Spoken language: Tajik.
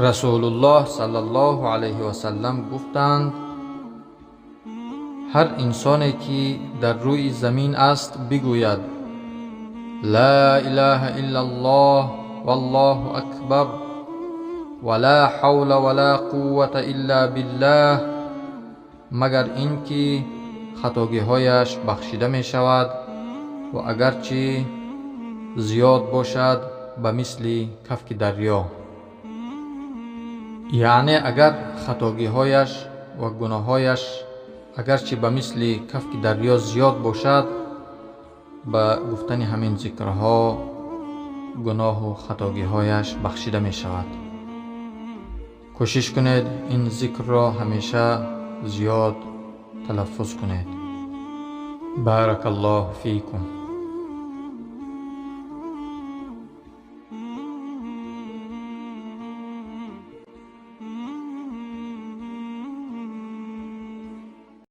Расулуллоҳ саллаллоҳу алайҳи васаллам гуфтанд: ҳар инсоне, ки дар рӯи замин аст, бигӯяд: «Ла илаҳа иллаллоҳ валлоҳу акбар ва ла ҳавла ва ла қуввата илла биллаҳ», магар ин ки хатогиҳояш бахшида мешавад ва агарчи зиёд бошад, ба мисли кафки дарё. Яъне агар хатогиҳояш ва гуноҳҳояш агарчи ба мисли кафки дарё зиёд бошад, ба гуфтани ҳамин зикрҳо гуноҳу хатогиҳояш бахшида мешавад. Кӯшиш кунед, ин зикрро ҳамеша зиёд талаффуз кунед. Баракаллоҳу фикум.